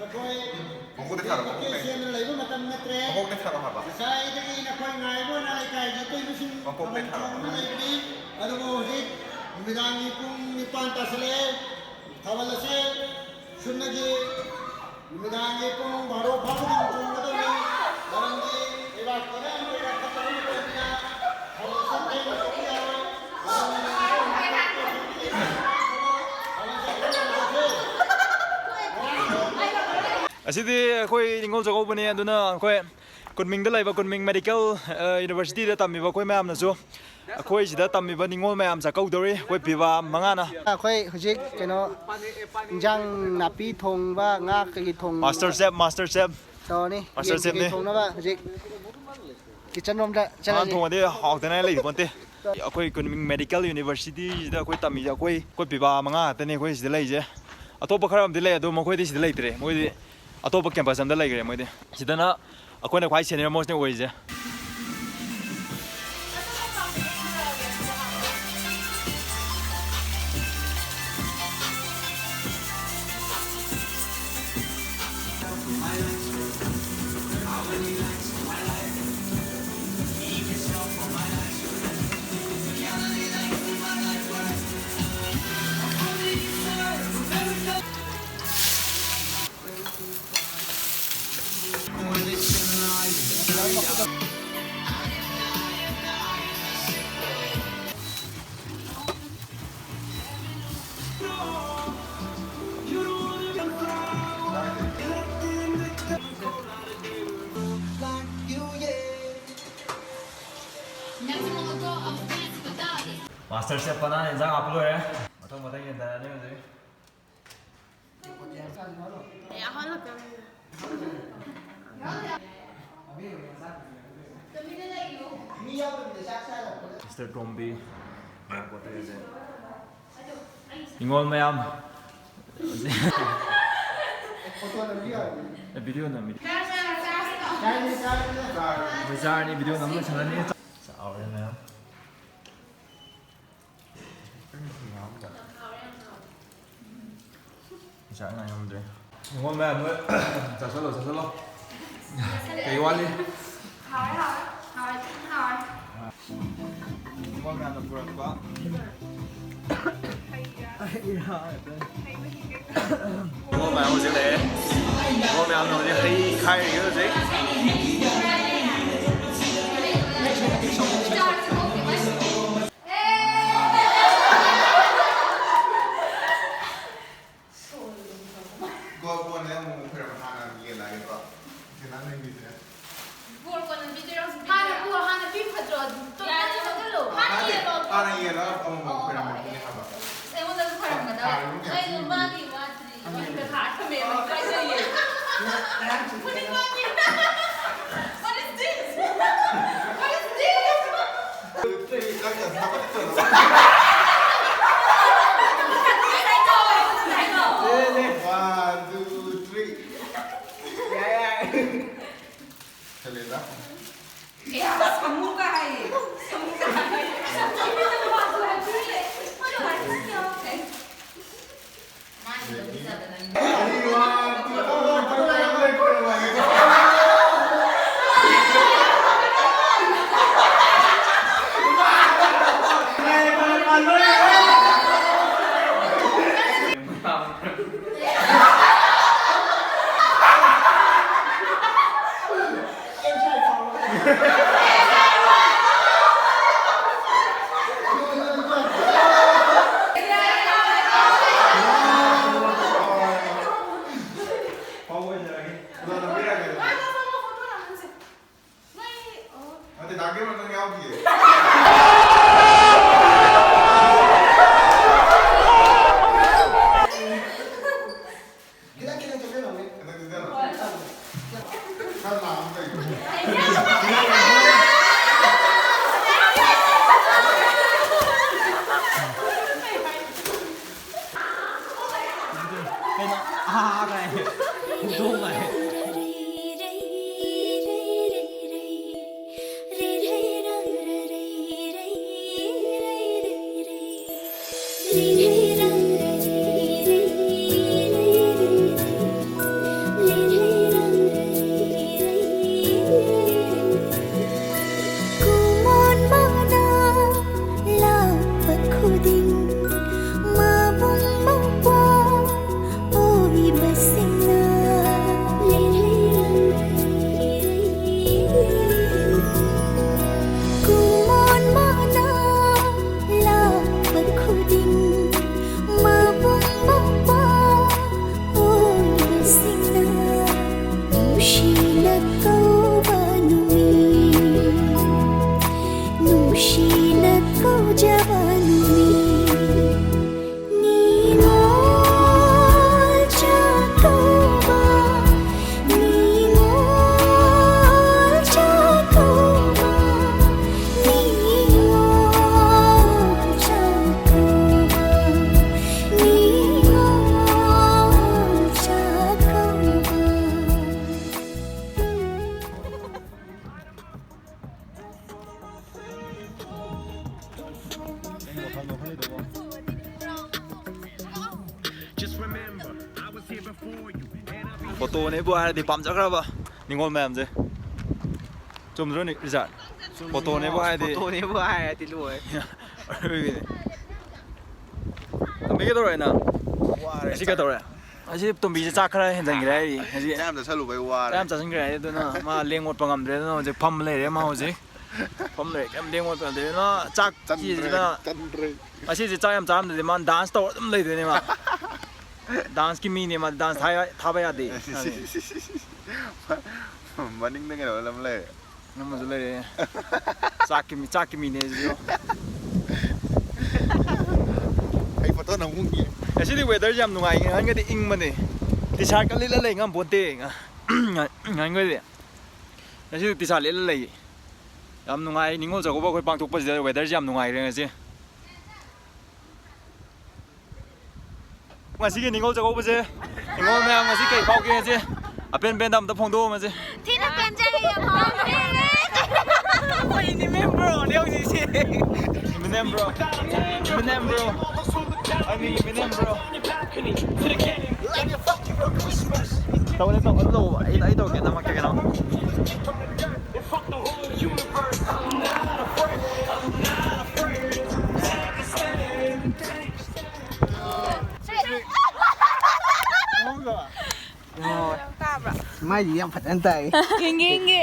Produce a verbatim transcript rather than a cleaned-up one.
ꯑꯩꯈꯣꯏ ꯃꯀꯣꯛꯇ ꯊꯥꯔꯣ, ꯃꯀꯣꯛꯇ꯫ ꯁꯦꯝꯗꯨꯅ ꯂꯩꯕ ꯃꯇꯝ ꯅꯠꯇ꯭ꯔꯦ꯫ ꯃꯀꯣꯛꯇ ꯊꯥꯔꯣ ꯍꯥꯏꯕ꯫ ꯉꯁꯥꯏꯗꯒꯤ ꯅꯈꯣꯏ ꯉꯥꯏꯕ ꯑꯣꯏꯅ ꯂꯩꯀꯥꯏꯒꯤ ꯑꯇꯩꯕꯁꯤꯡ ꯃꯀꯣꯛꯇ ꯊꯥꯔꯣ ꯍꯥꯏꯕ꯫ ꯂꯩꯕꯅꯤ꯫ ꯑꯗꯨꯕꯨ ꯍꯧꯖꯤꯛ ꯅꯨꯃꯤꯗꯥꯡꯒꯤ ꯄꯨꯡ ꯅꯤꯄꯥꯟ ꯇꯥꯁꯤꯜꯂꯛꯑꯦ꯫ ꯊꯥꯕꯜ ꯑꯁꯦ ꯁꯨꯞꯅꯒꯤ ꯅꯨꯃꯤꯗꯥꯡꯒꯤ ꯄꯨꯡ ꯕꯥꯔꯣ ꯐꯥꯎꯕꯗ ꯆꯣꯡꯒꯗꯕꯅꯤ꯫ ꯃꯔꯝꯗꯤ ꯂꯩꯕꯥꯛꯀꯤ ꯏꯔꯥꯡ ꯀꯩꯀꯥ ꯐꯠꯇꯕ ꯃꯇꯝꯅꯤꯅ ꯊꯥꯕꯜ ꯑꯁꯤ ꯊꯦꯡꯅ ꯆꯣꯡꯕ ꯌꯥꯔꯣꯏ꯫ ꯑꯁꯤꯗꯤ ꯑꯩꯈꯣꯏ ꯅꯤꯉꯣꯜ ꯆꯥꯛꯀꯧꯕꯅꯤ꯫ ꯑꯗꯨꯅ ꯑꯩꯈꯣꯏ ꯀꯨꯟꯃꯤꯡꯗ ꯂꯩꯕ ꯀꯨꯟꯃꯤꯡ ꯃꯦꯗꯤꯀꯦꯜ, ꯑ, ꯌꯨꯅꯤꯚꯔꯁꯤꯇꯤꯗ ꯇꯝꯃꯤꯕ ꯑꯩꯈꯣꯏ ꯃꯌꯥꯝꯅꯁꯨ ꯑꯩꯈꯣꯏ ꯁꯤꯗ ꯇꯝꯃꯤꯕ ꯅꯤꯉꯣꯜ ꯃꯌꯥꯝ ꯆꯥꯛꯀꯧꯗꯧꯔꯤ꯫ ꯑꯩꯈꯣꯏ ꯄꯤꯕꯥ ꯃꯉꯥꯅ꯫ ꯑꯩꯈꯣꯏ ꯍꯧꯖꯤꯛ ꯀꯩꯅꯣ, ꯏꯟꯖꯥꯡ ꯅꯥꯄꯤ ꯊꯣꯡꯕ, ꯉꯥ ꯀꯩꯀꯩ ꯊꯣꯡꯕ ꯃꯥꯁꯇꯔ ꯆꯦꯐ, ꯃꯥꯁꯇꯔ ꯆꯦꯐ꯫ ꯇꯧꯔꯅꯤ꯫ ꯃꯥꯁꯇꯔ ꯌꯦꯟ ꯀꯩꯀꯩ ꯆꯦꯐꯅꯤ꯫ ꯊꯣꯡꯅꯕ ꯍꯧꯖꯤꯛ ꯀꯤꯠꯆꯟ ꯔꯣꯝꯗ ꯃꯥꯅ ꯆꯠꯂꯁꯤ꯫ ꯊꯣꯡꯉꯗꯤ ꯍꯥꯎꯇꯅ ꯂꯩꯄꯣꯟꯇꯦ꯫ ꯑꯩꯈꯣꯏ ꯀꯨꯟꯃꯤꯡ ꯃꯦꯗꯤꯀꯦꯜ ꯌꯨꯅꯤꯚꯔꯁꯤꯇꯤꯁꯤꯗ ꯑꯩꯈꯣꯏ ꯇꯝꯃꯤꯁꯦ ꯑꯩꯈꯣꯏ, ꯑꯩꯈꯣꯏ ꯄꯤꯕꯥ ꯃꯉꯥ ꯉꯥꯛꯇꯅꯤ ꯑꯩꯈꯣꯏ ꯁꯤꯗ ꯂꯩꯔꯤꯁꯦ꯫ ꯑꯇꯣꯞꯄ ꯈꯔ ꯑꯃꯗꯤ ꯂꯩ, ꯑꯗꯣ ꯃꯈꯣꯏꯗꯤ ꯁꯤꯗ ꯂꯩꯇ꯭ꯔꯦ꯫ ꯃꯣꯏꯗꯤ ꯑꯇꯣꯞꯄ ꯀꯦꯝꯄꯁ ꯑꯃꯗ ꯂꯩꯈ꯭ꯔꯦ ꯃꯣꯏꯗꯤ꯫ ꯁꯤꯗꯅ ꯑꯩꯈꯣꯏꯅ ꯈ꯭ꯋꯥꯏ ꯁꯦꯅꯤꯌꯔ ꯃꯣꯁꯅꯦ ꯑꯣꯏꯔꯤꯁꯦ꯫ ꯃꯥꯁꯇꯔ ꯆꯦꯐ ꯄꯅꯥꯅ ꯏꯟꯖꯥꯡ ꯍꯥꯞꯄ ꯂꯣꯏꯔꯦ꯫ ꯃꯊꯪ ꯃꯊꯪ ꯌꯦꯟꯊꯔꯅꯤ ꯍꯧꯖꯤꯛ꯫ ꯃꯤꯁꯇꯔ ꯇꯣꯝꯕꯤ, ꯉꯥꯏꯈꯣ, ꯇꯔꯦꯠꯁꯦ꯫ ꯅꯤꯉꯣꯜ ꯃꯌꯥꯝ꯫ ꯑꯦ, ꯚꯤꯗꯤꯑꯣ ꯅꯝꯃꯤ꯫ ꯑꯩꯈꯣꯏ ꯆꯥꯔꯅꯤ, ꯚꯤꯗꯤꯑꯣ ꯅꯝꯕ ꯂꯣꯏꯁꯜꯂꯅꯤ꯫ ꯆꯥꯎꯔꯦ ꯃꯌꯥꯝ꯫ ꯆꯥꯛ ꯉꯥꯏ ꯉꯝꯗ꯭ꯔꯦ꯫ ꯅꯤꯉꯣꯜ ꯃꯌꯥꯝ ꯅꯣꯏ ꯆꯥꯁꯜꯂꯣ, ꯆꯥꯁꯜꯂꯣ꯫ ꯀꯩ ꯋꯥꯠꯂꯤ? ꯍꯥꯎꯔꯦ, ꯍꯥꯎꯔꯦ, ꯍꯥꯎꯔꯦ, ꯊꯤ ꯍꯥꯎꯔꯦ꯫ ꯅꯤꯉꯣꯜ ꯃꯌꯥꯝꯅ ꯄꯨꯔꯛꯄ꯫ ꯍꯩ ꯔꯥ꯫ ꯍꯩ ꯔꯥ ꯉꯥꯛꯇꯅꯤ꯫ ꯍꯩ ꯃꯍꯤ ꯀꯩꯀꯥ꯫ ꯅꯤꯉꯣꯜ ꯃꯌꯥꯝ ꯍꯧꯖꯤꯛ ꯂꯩꯔꯦ꯫ ꯅꯤꯉꯣꯜ ꯃꯌꯥꯝꯅ ꯍꯧꯖꯤꯛ ꯍꯩ ꯈꯥꯏꯔꯤꯌꯦ ꯍꯧꯖꯤꯛ꯫ ꯀꯣ-, ꯀꯣꯟꯅ ꯑꯃꯨꯛ ꯈꯣꯏꯔꯝ ꯍꯥꯟꯅ ꯌꯦꯜꯂꯛꯑꯒꯦꯀꯣ꯫ ꯁꯤ ꯅꯪ ꯅꯪꯒꯤꯁꯦ꯫ ꯕꯣꯔ ꯀꯣꯟꯅ ꯄꯤꯗꯣꯏꯔꯣ ꯍꯧꯖꯤꯛ? ꯍꯥꯟꯅ ꯄꯨ-, ꯍꯥꯟꯅ ꯄꯤꯕ ꯐꯠꯇ꯭ꯔꯣ? ꯑꯗꯨꯝ ꯇꯣꯛ-, ꯌꯥꯔꯦ, ꯇꯣꯛ-, ꯇꯣꯛ-, ꯇꯣꯛ-, ꯍꯥꯟꯅ ꯍꯥꯟꯅ ꯌꯦꯜꯂꯣ꯫ ꯍꯥꯟꯅ ꯌꯦꯜꯂꯒ ꯑꯃꯨꯛ ꯑꯃꯨꯛ ꯑꯣ, ꯈꯣꯏꯔꯝꯃꯛꯇꯣꯏꯅꯦ ꯍꯥꯏꯕ꯫ ꯑꯩꯉꯣꯟꯗꯁꯨ ꯈꯣꯏꯔꯝꯒꯗꯕ꯫ ꯊꯥꯔꯤꯕ ꯀꯌꯥ ꯑꯩꯗꯣ ꯄꯤꯔꯤꯒꯦ? ꯃꯥꯒꯤ ꯋꯥꯗ꯭ꯔꯤ꯫ ꯊꯝꯃꯦ꯫ ꯄꯩꯈꯥ ꯊꯝꯃꯦ, ꯑꯃꯨꯛ ꯀꯥꯏꯖꯩꯌꯦ꯫ ꯅꯪ ꯉꯔꯥꯡ ꯆꯠꯄꯗ ꯐꯨꯅꯤꯡꯕ ꯃꯤ꯫ What is this? What is this? ꯅꯪ ꯌꯥꯝ ꯊꯥꯒꯠꯆꯕ꯫ One, two, three. ꯌꯥꯔꯦ, ꯌꯥꯔꯦ꯫ ꯆꯠꯂꯦꯗ꯫ ꯑꯦ, ꯁꯥꯃꯨꯒ ꯍꯥꯏꯌꯦ꯫ ꯁꯥꯃꯨꯒ ꯍꯥꯏꯌꯦ꯫ ꯁꯥꯃꯨꯒ ꯍꯥꯏꯌꯦ꯫ ꯃꯥꯅ ꯍꯥꯏꯔꯤꯁꯤꯅ꯫ ꯃꯥꯅ ꯂꯧꯖꯕꯅ꯫ ꯅꯠꯇꯦ, ꯗꯥ ꯀꯦꯔꯣꯜ ꯅꯪ ꯌꯥꯎꯗꯤꯌꯦ꯫ ꯈꯤꯇꯪ, ꯈꯤꯇꯪ ꯆꯠꯁꯤꯜꯂꯛꯑꯣꯅꯦ꯫ ꯈꯤꯇꯪ ꯆꯠꯁꯤꯜꯂꯛꯑꯣ꯫ ꯈꯔ ꯂꯥꯡꯕ ꯀꯩꯅꯣ? ꯀꯩꯅꯣ? ꯑꯥ, ꯀꯥꯏ꯫ ꯍꯧꯗꯣꯡ ꯀꯥꯏ꯫ ꯐꯣꯇꯣꯅꯦꯕꯨ ꯍꯥꯏꯔꯗꯤ ꯄꯥꯝꯖꯈ꯭ꯔꯕ ꯅꯤꯉꯣꯜ ꯃꯌꯥꯝꯁꯦ꯫ ꯆꯨꯝꯗ꯭ꯔꯣꯅꯦ, ꯔꯤꯆꯥꯔꯠ? ꯐꯣꯇꯣꯅꯦꯕꯨ ꯍꯥꯏꯔꯗꯤ꯫ ꯐꯣꯇꯣꯅꯦꯕꯨ ꯍꯥꯏꯔꯗꯤ ꯂꯣꯏꯔꯦ꯫ ꯑꯔꯣꯏꯕꯤꯅꯦ꯫ ꯇꯣꯝꯕꯤ ꯀꯩꯗꯧꯔꯦ ꯅꯪ? ꯉꯁꯤ ꯀꯩꯗꯧꯔꯦ? ꯉꯁꯤ ꯇꯣꯝꯕꯤꯁꯦ ꯆꯥꯛ ꯈꯔ ꯍꯦꯟꯖꯟꯈ꯭ꯔꯦ ꯍꯥꯏꯔꯤ꯫ ꯉꯁꯤ ꯃꯌꯥꯝ ꯆꯥꯁꯜꯂꯨꯕꯩ ꯆꯥꯛ ꯋꯥꯔꯦ꯫ ꯌꯥꯝ ꯆꯥꯁꯤꯟꯈ꯭ꯔꯦ ꯍꯥꯏꯔꯤ, ꯑꯗꯨꯅ ꯃꯥ ꯂꯦꯡ ꯑꯣꯠꯄ ꯉꯝꯗ꯭ꯔꯦ꯫ ꯑꯗꯨꯅ ꯍꯧꯖꯤꯛ ꯐꯝ ꯂꯩꯔꯦ ꯃꯥ ꯍꯧꯖꯤꯛ꯫ ꯐꯝ ꯂꯩꯔꯦ, ꯀꯩꯝ ꯂꯦꯡ ꯑꯣꯠꯄ ꯉꯝꯗ꯭ꯔꯦ꯫ ꯑꯗꯨꯅ ꯆꯥꯛ ꯇꯟꯗ꯭ꯔꯦ ꯆꯤꯁꯤꯅ ꯇꯟꯗ꯭ꯔꯦ꯫ ꯉꯁꯤꯁꯦ ꯆꯥꯛ ꯌꯥꯝ ꯆꯥꯔꯝꯗ꯭ꯔꯗꯤ ꯃꯥ ꯗꯥꯟꯁ ꯇꯧꯔ ꯑꯗꯨꯝ ꯂꯩꯗꯣꯏꯅꯦ ꯃꯥ꯫ ꯗꯥꯟꯁꯀꯤ ꯃꯤꯅꯦ ꯃꯥ, ꯗꯥꯟꯁ ꯊꯥ- ꯊꯥꯕ ꯌꯥꯗꯦ꯫ ꯃꯅꯤꯡꯗ ꯀꯩꯅꯣ ꯑꯃ ꯂꯩꯔꯦ꯫ ꯑꯃꯁꯨ ꯂꯩꯔꯦ꯫ ꯆꯥꯛꯀꯤ ꯃꯤ, ꯆꯥꯛꯀꯤ ꯃꯤꯅꯦ ꯑꯩꯁꯨ꯫ ꯑꯩ ꯐꯣꯇꯣ ꯅꯝꯍꯧꯒꯦ꯫ ꯉꯁꯤꯗꯤ ꯋꯦꯗꯔꯁꯦ ꯌꯥꯝ ꯅꯨꯡꯉꯥꯏ꯫ ꯉꯍꯥꯟꯒꯗꯤ ꯏꯪꯕꯅꯦ꯫ ꯇꯤ ꯁꯥꯔꯠꯀ ꯂꯤꯠꯂ ꯂꯩ ꯉꯝꯄꯣꯠꯇꯦ꯫ ꯉꯍꯥꯟꯒꯗꯤ꯫ ꯉꯁꯤꯗꯤ ꯇꯤ ꯁꯥꯔꯠ ꯂꯤꯠꯂ ꯂꯩ꯫ ꯌꯥꯝ ꯅꯨꯡꯉꯥꯏ꯫ ꯅꯤꯉꯣꯜ ꯆꯥꯛꯀꯧꯕ ꯑꯩꯈꯣꯏ ꯄꯥꯡꯊꯣꯛꯄꯁꯤꯗ ꯋꯦꯗꯔꯁꯦ ꯌꯥꯝ ꯅꯨꯡꯉꯥꯏꯔꯦ ꯉꯁꯤ꯫ ꯉꯁꯤꯒꯤ ꯅꯤꯉꯣꯜ ꯆꯥꯛꯀꯧꯕꯁꯦ ꯅꯤꯉꯣꯜ ꯃꯌꯥꯝ ꯉꯁꯤ ꯀꯩ ꯐꯥꯎꯒꯦ ꯉꯁꯤ? ꯑꯄꯦꯟ ꯄꯦꯟꯗ ꯑꯝꯇ ꯐꯣꯡꯗꯣꯛꯑꯣ ꯉꯁꯤ꯫ ꯊꯤꯅ ꯄꯦꯟꯖꯔꯦ ꯌꯥꯝ ꯍꯥꯎꯈ꯭ꯔꯦ꯫ ꯑꯩꯈꯣꯏ ꯑꯦꯅꯤꯃꯦꯜ ꯕ꯭ꯔꯣꯅꯦ ꯍꯧꯖꯤꯛꯁꯦ꯫ Eminem bro. Eminem bro. I mean Eminem bro. ꯇꯧꯅꯦ ꯇꯧ ꯑꯗꯨ ꯇꯧ ꯑꯩ ꯑꯩ ꯇꯧꯒꯦ ꯅꯝꯃꯛꯀꯦ ꯀꯩꯅꯣ꯫ ꯇꯥꯕ꯭ꯔꯥ? ꯃꯥꯏꯗꯤ ꯌꯥꯝ ꯐꯖꯅ ꯇꯥꯏ꯫ ꯌꯦꯡꯒꯦ ꯌꯦꯡꯒꯦ꯫